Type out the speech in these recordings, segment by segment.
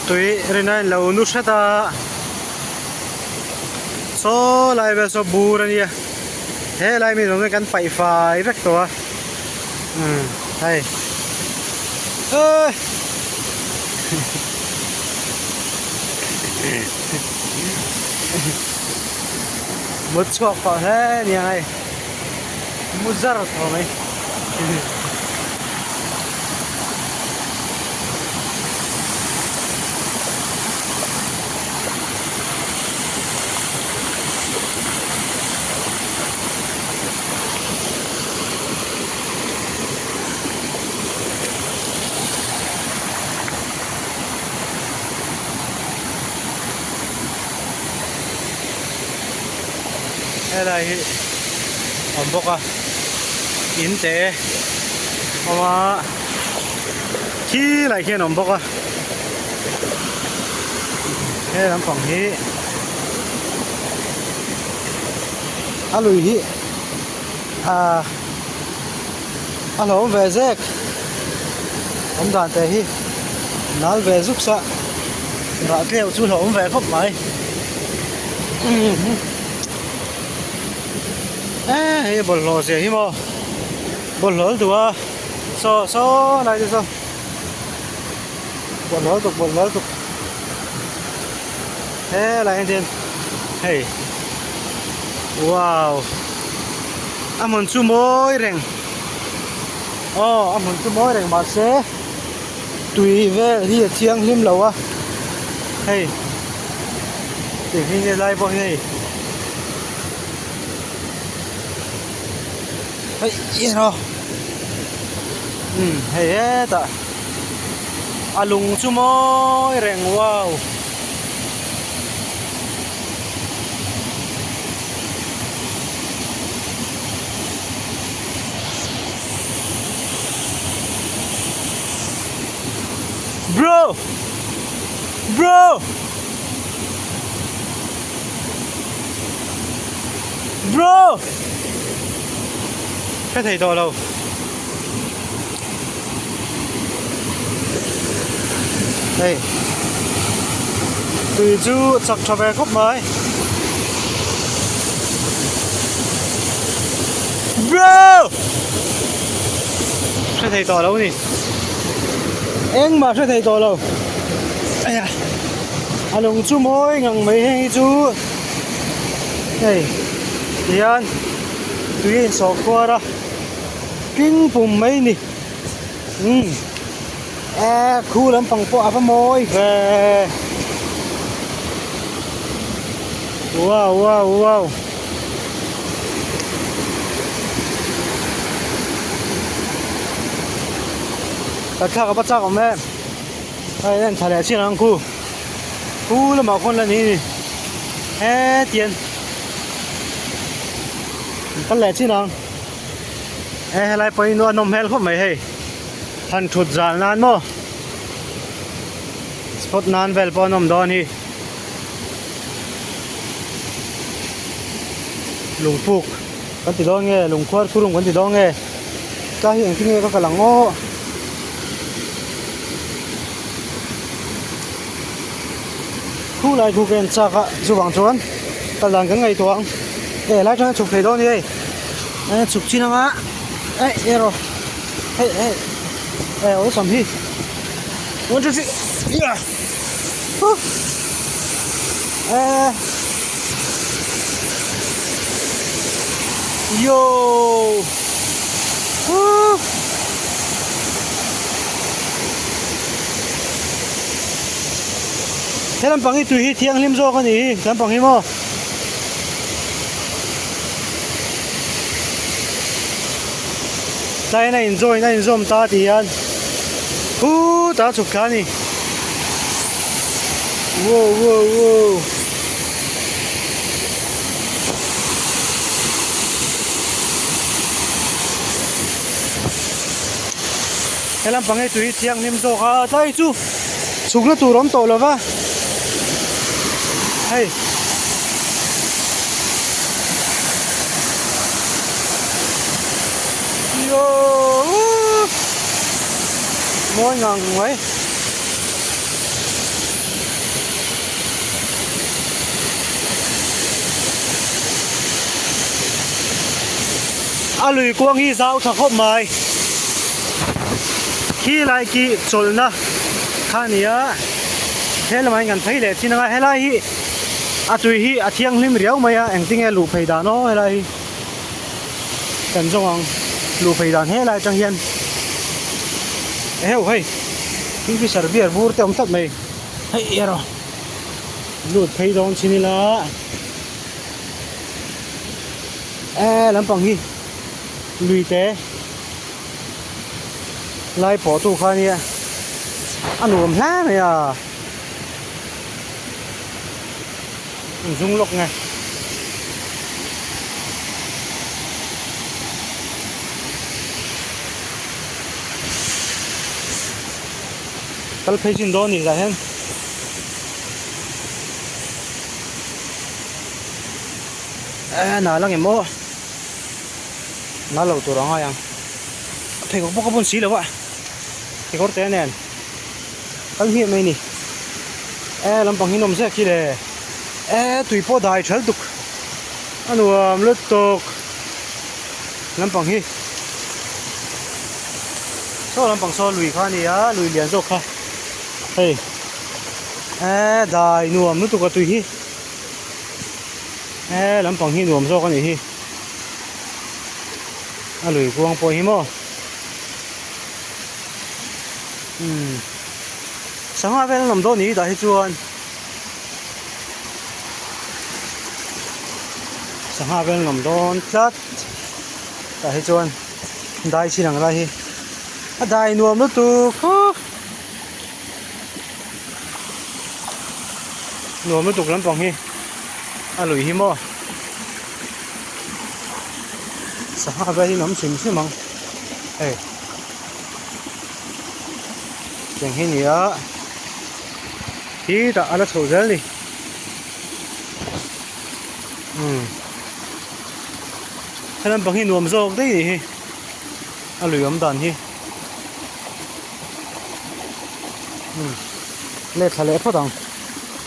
Tui rin a in lo nu hret a saw lai vel saw bur a nia he lai mi zawng zawng kan paih fai vek tawh a umm hei eee mut chhuak pah hle a nia hei mu zar tawh mai. Helai hi awm bawk a in te awm a khi lai khian awm bawk a he lampang hi a lui hi ah a hlawm ve zek awm dan te hi nal ve zuk sa rah tleuh chu hlawm ve khawp mai eee hei bawlhhlawh zia hi maw bawlhhlawh lutuk a saw saw lai te saw bawlhhlawh lutuk bawlhhlawh lutuk helai ah hian hei wow a hmun chu mawi reng aw a hmun chu mawi reng mahse tui vel hi a thianghlim lo a hei tih hi nge lai pawh hi hei hei iraw umm hei hetah a lung chu mawi reng wow. Bro! Bro! Bro! Ka thei tawh lo. Hei. Tui chu chak tha ve khawp mai. Bro! Hre thei tawh lo ni. Engmah hre thei tawh lo. Aya. A lung chu mawi ngang mai heng hi chu. Hei. Tihian tui a insawh khuar a. Tling pum mai ni. Umm. Ehh khu lampang pawh a va mawi ve. Wow wow wow. Ka thlak a va chak awm em. Hei en tha leh chiang ang khu. Khu lamah khawn la ni ni. Hetian. Kal leh chin ang. He helai pawh hi a nawm hmel khawp mai hei. Han thut zal nan maw. Spot nan vel pawh an awm dawn hi. Lungpuk kan ti dawn nge lungkhuar kurung kan ti dawn nge ka hi engtin nge ka kal ang aw. Khu lai khu ka en chak a chuvang chuan kal dan kan ngaihtuah ang e lai atanga chhuk thei dawn a ni hei e chhuk chin anga eh erawh hei hei e awlsam hi 1 2 3 yeah huh eh yo huh He lampang hi tui hi thianghlim zawk a ni hi lampang hi maw. Tlaiin a in join a inzawm ta tih hian khutah a chhuk thla a ni. Wow wow wow. He lampang hi tui thianghlim zawk a tlai chu chhukna tur awm tawh lova hei mawi ngang mai. A lui kuang hi zau tha khawp mai. Khi lai khi chawlhna kha a ni a, he lamah hian kan phei leh chin ang a, helai hi a tui hi a thianghlim riau mai a, engtinge luh phei dan aw helai hi kan zawng ang luh phei dan helai atang hian eheu hei kingfisher beer bur te awm tlat mai hei erawh lut phei dawn chin ila. E lampang hi lui te lai pawh tu kha nia a nuam hle mai a an zung lawk nge kal phei chin dawn ni tah hian. Eh nal ang em aw nal lo tur a ngai ang a pheikhawk bawk a bun si lo a kekawr te nen kal hmiah mai a ni eh lampang hi nawm zek hi le eh tui pawh dai thal tuk a nuam lutuk lampang hi saw lampang saw lui kha a ni a lui lian zawk kha hei eh dai nuam lutuk a tui hi. He lampang hi nuam zawk a nih hi a lui kuang pawh hi maw umm sangha vel an awm dawn ni tah hi chuan sangha vel an awm dawn tlat tah hi chuan dai chin ang lai hi a dai nuam lutuk huh. Nuam lutuk lampang hi a lui hi maw sangha vel hi an awm hrim hrim ang hei tiang hi a ni a khitah a la chhoh zel a ni umm he lampang hi nuam zawk daih a nih hi a lui awm dan hi. Let thla leh phawt ang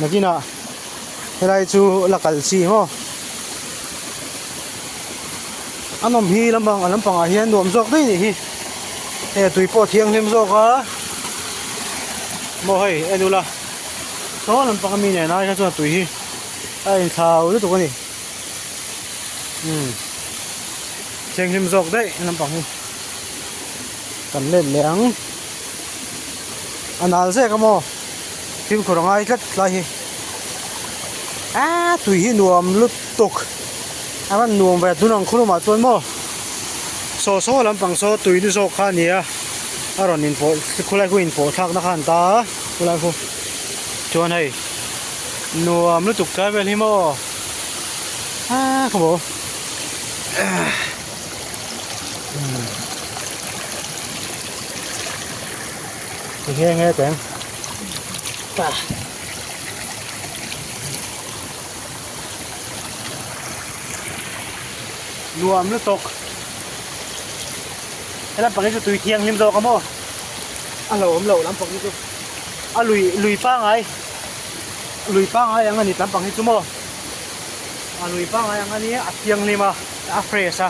nakinah helai chu la kal chi maw a nawm hi lampang a lampangah hian nuam zawk daih anih hi hei a tui pawh a thianghlim zawk a maw hei en ula saw lampang ami nen ai kha chuan tui hi a inthlau lutuk a ni umm thianghlim zawk daih lampang hi. Kan let leh ang. A nal zek a maw? Fimkhur a ngai tlat tlai hi. Aaa tui hi nuam lutuk. A rawn nuam ve tun ang khulumah chuan maw? Saw saw lampang saw tui ni zawk kha a ni a. A rawn inpawh khulai khu inpawh thlakna kha an ta a khulai khu. Chuan hei nuam lutuk tlai vel hi maw? Aaa khaw Ti nghe nghe teng ta nuam lutuk he lampang hi chu tui thianghlim zawk a maw a hlauhawm loh lampang hi chu a lui lui pangai lui pangai ang a ni lampang hi chu maw a lui pangai ang a nia a thianghlim a. A fresh a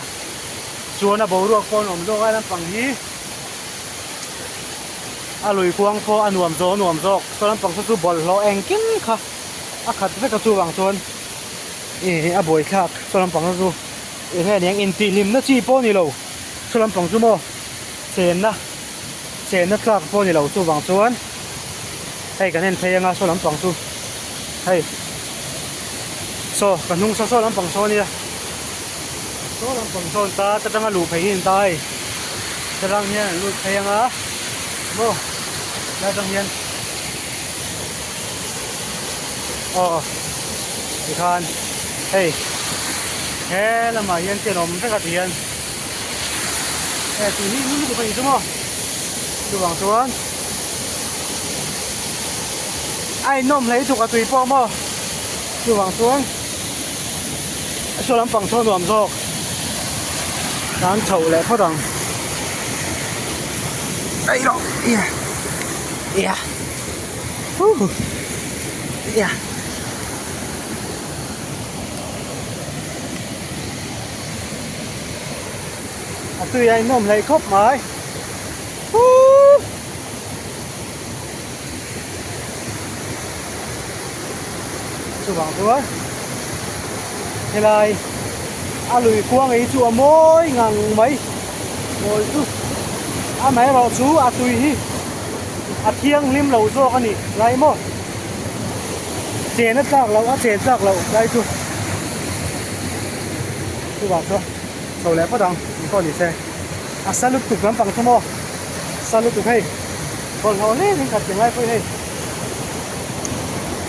chuan a boruak pawh a nuam zawk a lampang hi a lui kuang pawh a nuam zawk a nuam zawk saw lampang saw chu bawlhhlawh engkim kha a khat vek a chuvang chuan ih a buaithlak saw lampang saw chu eng nge niang intihhlimna chi pawh a ni lo saw lampang chu maw chenna chenna tlak pawh a ni lo chuvang chuan hei kan en phei anga saw lampang chu hei saw ka hnung saw saw lampang saw ania saw lampang saw an ta ta tanga luh phei hi an ta hei ta tang hian an lut phei anga maw ta tang hian aw tikhan hei he lamah hian chen awm vek a ti hian tui hi ngun lutuk a ni chu maw chuvang chuan a innawm hlei tuk a tui pawh maw chuvang chuan saw lampang saw nuam zawk tan chhoh leh phawt ang ei rawh ia ia huh ia. A tui a inawm hleih khawp mai. Huuuu. Chuvang chuan helai a lui kuang ei chu a mawi ngang mai mawi chu amaherawh chu a tui hi a thianghlim lo zawk a ni lai maw chen a tlak loh a chen tlak loh lai chu chuvang chuan chho leh phawt ang engpawh ni se a sa lutuk lampang chu maw sa lutuk hei bawlhhlawh hle in khat tinglai pawh hi hei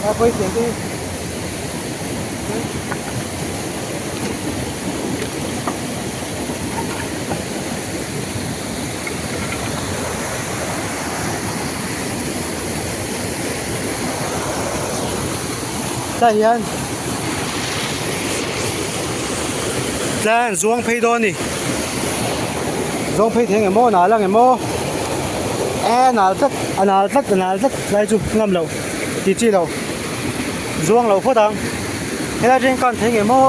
lai pawh hi tiang te hi. Tah hian tlai an zuang phei dawn a ni zuang phei thei ang emaw nal ang emaw e nal tlat a nal tlat a nal tlat tlai chu ngam loh tih chi loh zuang lo phawt ang helai atangin kan thei ang emaw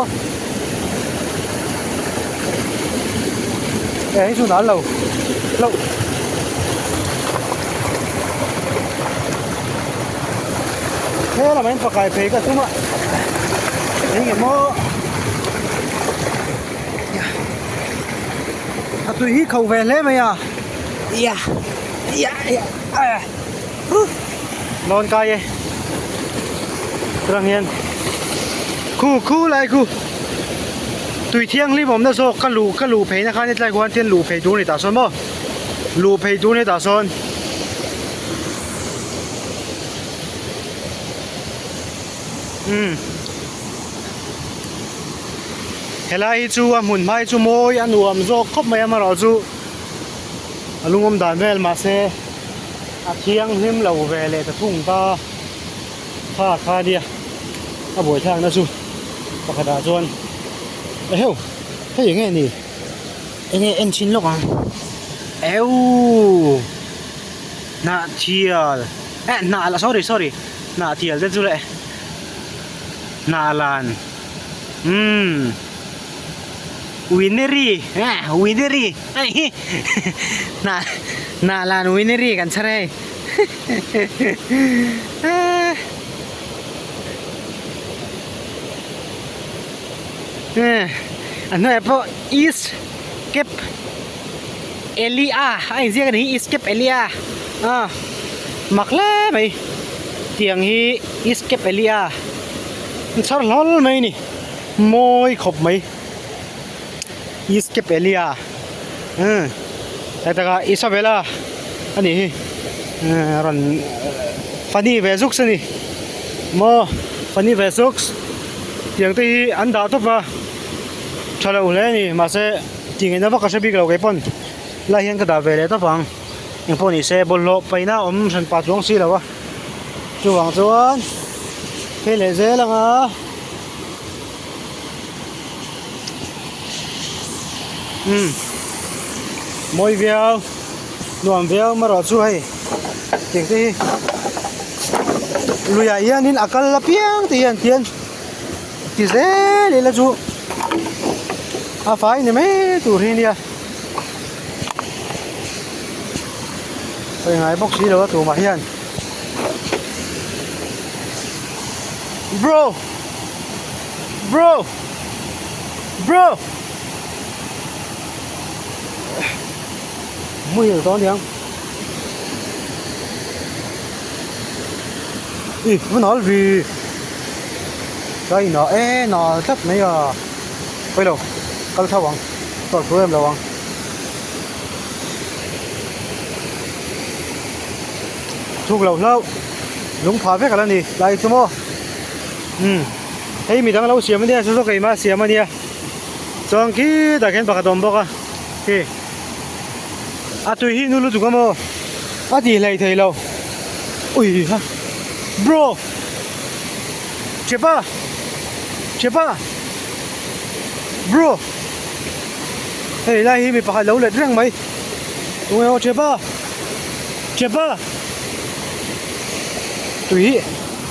e hei chu nal lo hlauh. He lamah hian pakai phei ka tum a eng emaw a tui hi kho ve hle mai a ia ia ia a huh lawn kai e rang hian khu khu lai khu tui thianghlim awmna zawk ka luh ka luh phei na khan hetlai khuan hian luh phei tur a ni tah sawn maw luh phei tur a ni tah sawn. Umm helai hi chu a hmun hmai chu mawi a nuam zawk khawp mai amaherawh chu a lungawm dan vel mahse a thianghlim lo ve leh ta thung ta kha kha nia a buaithlak na chu pakhat ah chuan eheu hei eng nge ni eng nge en chhin lawk ang euuh. Hnah thial eh hnah lah sorry sorry hnah thial te chu leh hnah lan umm winery eh winery hei hi hnah hnah lan winery kan chhar hei eh eh a hnuaiah pawh east cape. Elia a inziak a ni hi Escape Elia a mak hle mai tiang hi Escape Elia an chhar hlawl mai a ni mawi khawp mai Escape Elia umm hei taka Isabella a nih hi rawn funny ve zuks a ni maw funny ve zuks tiang te hi an dah tawp a tha lo hle a ni mahse. Tih ngaihna vak ka hre bik lo kei pawn lai hian ka dah ve leh tawp ang engpawh ni se bawlhhlawh paihna a awm hran pah chuang si lo a chuvang chuan phei leh zel ang a umm mawi viau nuam viau marawh chu hei tiang te hi luiah hianin a kal apiang te hian tian Ti zel ila chu a fai ni mai tur hi nia sawi ngai bawk si lo a tumah hian bro bro bro muhil tawh aniang ih va nal vi ka inah e nal tlat mai a pawi lo kal tho ang tawrh thu em lo ang thuk lo hlauh lung phah vek ala ni lai chu maw umm hei midang lo siam ania saw saw keimah siam ania chuan khitah khian pakhat a awm bawk a khi. A tui hi nu lutuk a maw a tih hlei thei lo ui ha bro chepa chepa bro hei lai hi mi pakhat lo let reng mai tunge aw chepa chepa tui hi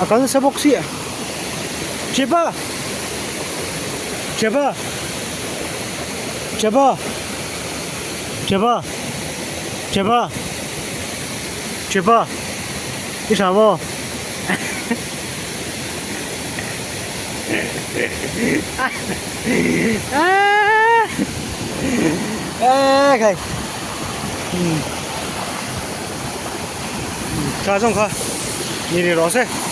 a kal nasa bawk si chepa chepa chepa. Thiapa Thiapa Thiapa i tha maw Eee khai kha zawng kha ni rih rawh se.